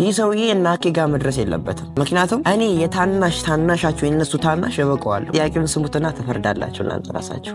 ይህ ሰውዬ እናኬ ጋር መድረስ የለበትም። ምክንያቱም እኔ የታናሽ ታናሻችሁ የእነሱ ታናሽ እበቀዋለሁ። ጥያቄውን ስሙትና ትፈርዳላችሁ እናንተ ራሳችሁ።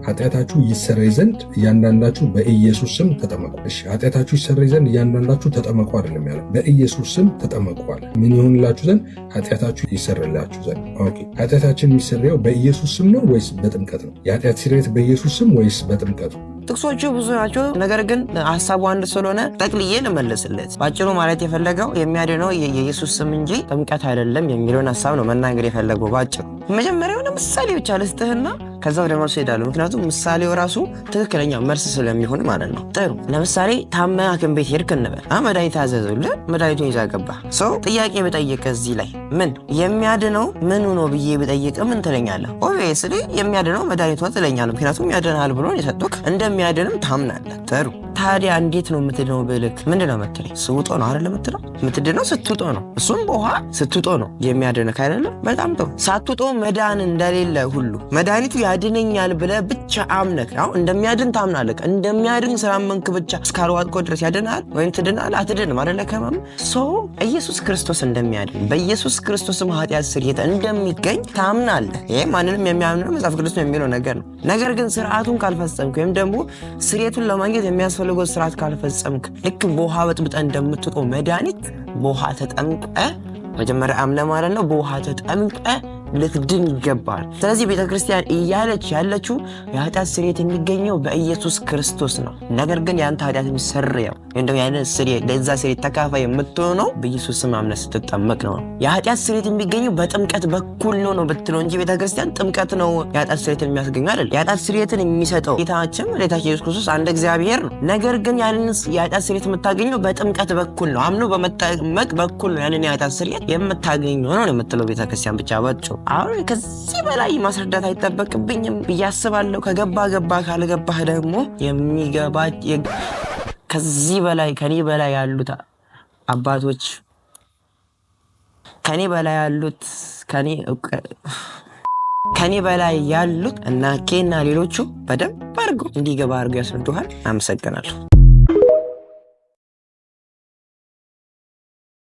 ኃጢአታችሁ ይሰረይ ዘንድ እያንዳንዳችሁ በኢየሱስ ስም ተጠመቁ። እሺ፣ ኃጢአታችሁ ይሰረይ ዘንድ እያንዳንዳችሁ ተጠመቁ አይደለም ያለው፣ በኢየሱስ ስም ተጠመቁ አለ። ምን ይሆንላችሁ ዘንድ? ኃጢአታችሁ ይሰረይላችሁ ዘንድ። Okay፣ ኃጢአታችን የሚሰረየው በኢየሱስ ስም ነው ወይስ በጥምቀት ነው? የኃጢአት ስርየት በኢየሱስ ስም ወይስ በጥምቀቱ? ጥቅሶቹ ብዙ ናቸው። ነገር ግን ሀሳቡ አንድ ስለሆነ ጠቅልዬ ልመልስለት። ባጭሩ ማለት የፈለገው የሚያድነው የኢየሱስ ስም እንጂ ጥምቀት አይደለም የሚለውን ሀሳብ ነው መናገር የፈለገው ባጭሩ። መጀመሪያውን ምሳሌ ብቻ ልስጥህና ከዛ ወደ መልሱ ሄዳለሁ። ምክንያቱም ምሳሌው ራሱ ትክክለኛ መልስ ስለሚሆን ማለት ነው። ጥሩ፣ ለምሳሌ ታመህ ሐኪም ቤት ሄድክ እንበል። መድኃኒት አዘዘልህ፣ መድኃኒቱን ይዘህ ገባህ። So ጥያቄ ብጠይቅ እዚህ ላይ ምን የሚያድነው ምኑ ነው ብዬ ብጠይቅ ምን ትለኛለህ? Obviously የሚያድነው መድኃኒቷ ትለኛለህ። ምክንያቱም ያድንሃል ብሎ የሰጡክ፣ እንደሚያድንም ታምናለህ። ጥሩ፣ ታዲያ እንዴት ነው የምትድነው ብልክ ምንድን ነው የምትለኝ? ስውጦ ነው አይደለ የምትለው? የምትድነው ስትውጦ ነው። እሱም በውሃ ስትውጦ ነው የሚያድንህ አይደለም? በጣም ጥሩ። ሳትውጦ መዳን እንደሌለ ሁሉ መድኃኒቱ ያድነኛል ብለህ ብቻ አምነህ፣ አሁን እንደሚያድን ታምናለህ። እንደሚያድን ስላመንክ ብቻ እስካልዋጥከው ድረስ ያድንሃል ወይም ትድናል? አትድንም አይደለ? ከመም so ኢየሱስ ክርስቶስ እንደሚያድን፣ በኢየሱስ ክርስቶስም ኃጢአት ስርየት እንደሚገኝ ታምናለህ። ይሄ ማንንም የሚያምን መጽሐፍ ቅዱስ የሚለው ነገር ነው። ነገር ግን ስርዓቱን ካልፈጸምክ ወይም ደግሞ ስርየቱን ለማግኘት የሚያስፈልገው ስርዓት ካልፈጸምክ፣ ልክ በውሃ በጥብጠህ እንደምትውጠው መድኃኒት በውሃ ተጠምቀህ፣ መጀመሪያ አምነህ ማለት ነው፣ በውሃ ተጠምቀህ ልትድን ይገባል። ስለዚህ ቤተክርስቲያን እያለች ያለችው የኃጢአት ስርየት የሚገኘው በኢየሱስ ክርስቶስ ነው። ነገር ግን የአንተ ኃጢአት የሚሰረየው ወይም ደግሞ ያንን ስርየት፣ ለዛ ስርየት ተካፋይ የምትሆነው በኢየሱስ ስም አምነህ ስትጠመቅ ነው። የኃጢአት ስርየት የሚገኘው በጥምቀት በኩል ነው ነው ብትለው እንጂ ቤተክርስቲያን ጥምቀት ነው የኃጢአት ስርየትን የሚያስገኘው አይደለም። የኃጢአት ስርየትን የሚሰጠው ጌታችን መድኃኒታችን ኢየሱስ ክርስቶስ አንድ እግዚአብሔር ነው። ነገር ግን ያንን የኃጢአት ስርየት የምታገኘው በጥምቀት በኩል ነው። አምኖ በመጠመቅ በኩል ነው ያንን የኃጢአት ስርየት የምታገኘው ነው የምትለው ቤተክርስቲያን ብቻ በጩ። አሁን ከዚህ በላይ ማስረዳት አይጠበቅብኝም ብዬ አስባለሁ። ከገባ ገባ፣ ካልገባህ ደግሞ የሚገባ ከዚህ በላይ ከኔ በላይ ያሉት አባቶች፣ ከኔ በላይ ያሉት፣ ከኔ በላይ ያሉት እና ኬና ሌሎቹ በደንብ አድርገው እንዲገባ አድርገው ያስረዱሃል። አመሰግናለሁ።